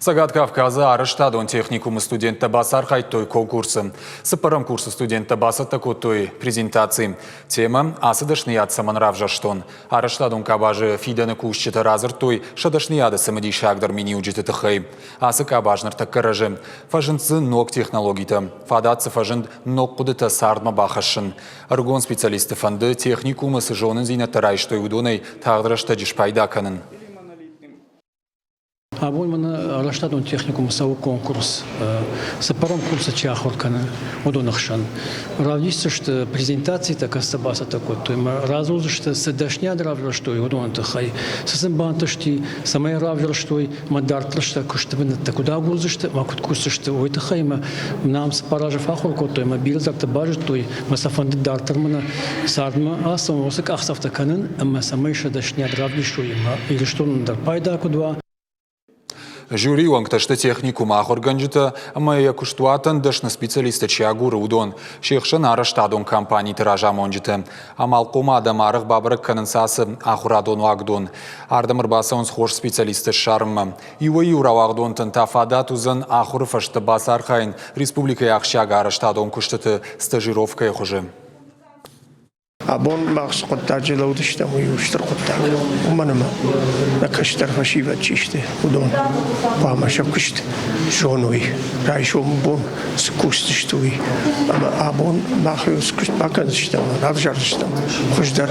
Цӕгат Кавказы арӕзтадон техникумы студенттӕ бацархайдтой конкурсы. Цыппӕрӕм курсы студенттӕ бацӕттӕ кодтой презентаци. Темӕ «Ацы дӕсныйад цӕмӕн равзӕрстон?» Арӕзтадон къабазы фидӕны кусджытӕ радзырдтой сӕ дӕсныйады цымыдисагдӕр миниуджыты тыххӕй. Ацы къабаз ныртӕккӕ рӕзы. Фӕзынд дзы ног технологитӕ. Фадат дзы фӕзынд ног хъуыдытӕ цардмӕ бахӕссын. Ӕрыгон специалистты фӕнды техникумы цы зонындзинӕдтӕ райстой, уыдонӕй тагъд рӕстӕджы спайда кӕнын. Абон мӕнӕ арӕзтадон техникумы цӕуы конкурс. Цыппӕрӕм курсы чи ахуыр кӕны, уыдоны хсӕн. Равдисдзысты презентацитӕ, кӕцытӕ бацӕттӕ кодтой ӕмӕ радзурдзысты, цы дӕсниад равзӕрстой, уыдоны тыххӕй, цы сын бантысти, цӕмӕй равзӕрстой ӕмӕ дарддӕр сӕ куысты бынӕттӕ куыд агурдзысты ӕмӕ куыд кусдзысты, уый тыххӕй ӕмӕ нӕм цыппар азы фӕахуыр кодтой ӕмӕ бирӕ дзӕгтӕ базыдтой ӕмӕ сӕ фӕндыд дарддӕр мӕнӕ цардмӕ ацӕуын, уыцы къахдзӕфтӕ кӕнын ӕмӕ цӕмӕй сӕ дӕсниад равдисой ӕмӕ Ирыстонӕн дӕр пайда куыд уа. Жюрийы уӕнгтӕ сты техникумы ахуыргӕнджытӕ ӕмӕ йӕ куыстуатӕн дӕсны специалисттӕ чи агуры, уыдон. Се хсӕн арӕзтадон компаниты разамонджытӕ. Амалхъом адӕм арӕх бабӕрӕг кӕнынц ацы ахуырадон уагдон. Ардӕм ӕрбацӕуынц хорз специалисттӕ ссарынмӕ. Иуӕй-иу рауагъдонтӕн та фадат уыдзӕн ахуыры фӕстӕ бацархайын республикӕйы ахсджиаг арӕзтадон куыстыты стажировкӕйы хуызы. Абон мах цы хъуыддаджы лӕуд стӕм, уый у стыр хъуыддаг. Уымӕн ӕмӕ нӕ кӕстӕр фӕсивӕд чи сты, уыдон хъуамӕ сӕ куыст зоной, райсомы бон цы кусдзысты, уый. Ӕмӕ абон мах цы куыст бакӕндзыстӕм, равзардзыстӕм, хуыздӕр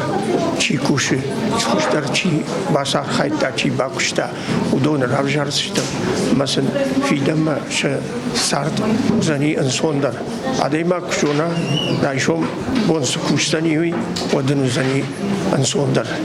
чи кусы, хуыздӕр чи бацархайдта, чи бакуыста, уыдоны равзардзыстӕм ӕмӕ сын фидӕнмӕ сӕ цард уыдзӕни ӕнцондӕр. Адӕймаг куы зона, райсом бон цы кусдзӕни, уый, уӕд ын уыдзӕни ӕнцондӕр.